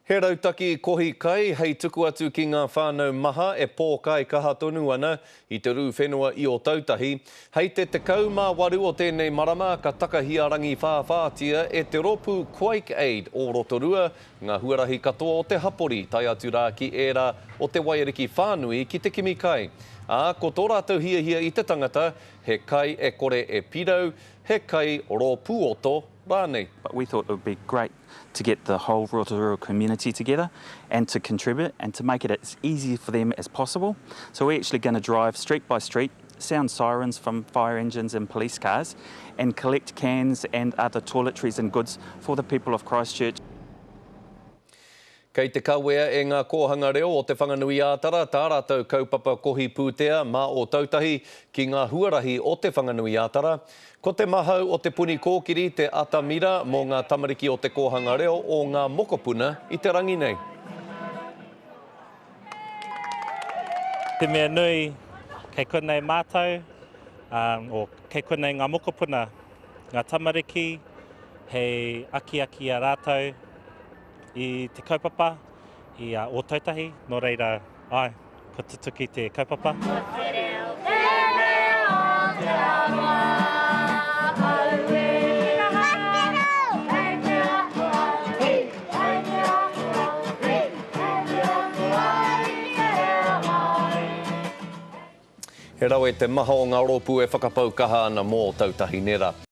He rautaki kohi kai hei tuku atu ki ngā whānau maha e pōkai kaha tonu ana i te rū whenua i Ōtautahi. Hei te 18 o tēnei marama ka takahia rangiwhāwhātia e te rōpū Quake Aid o Rotorua ngā huarahi katoa o te hapori tae atu rā ki ērā o te waiariki whānui ki te kimi kai. Ā, ko tō rātou hiahia i te tangata, he kai e kore e pirau, he kai rōpūoto rānei. But we thought it would be great to get the whole Rotorua community together and to contribute and to make it as easy for them as possible. So we're actually going to drive street by street, sound sirens from fire engines and police cars, and collect cans and other toiletries and goods for the people of Christchurch. Kei te kawea e ngā kōhanga reo o Te Whanganui-ā-Tara tā rātou kaupapa kohi pūtea mā Ōtautahi ki ngā huarahi o Te Whanganui-ā-Tara. Ko te mahau o Te Puni Kōkiri te atamira mō ngā tamariki o te kōhanga reo o Ngā Mokopuna i te rangi nei. Te mea nui, kei konei mātou, o, kei konei ngā mokopuna, ngā tamariki, hei akiaki i a rātou, i te kaupapa, i a Ōtautahi, nō reira, āe, kua tutuki te kaupapa. Ko te reo tēnei o Aotearoa, auē. Kei te ako au, kei te ako au, kei te ako au i te reo Māori. He rawe te maha o ngā rōpū e whakapau kaha ana mō Ōtautahi, nē rā?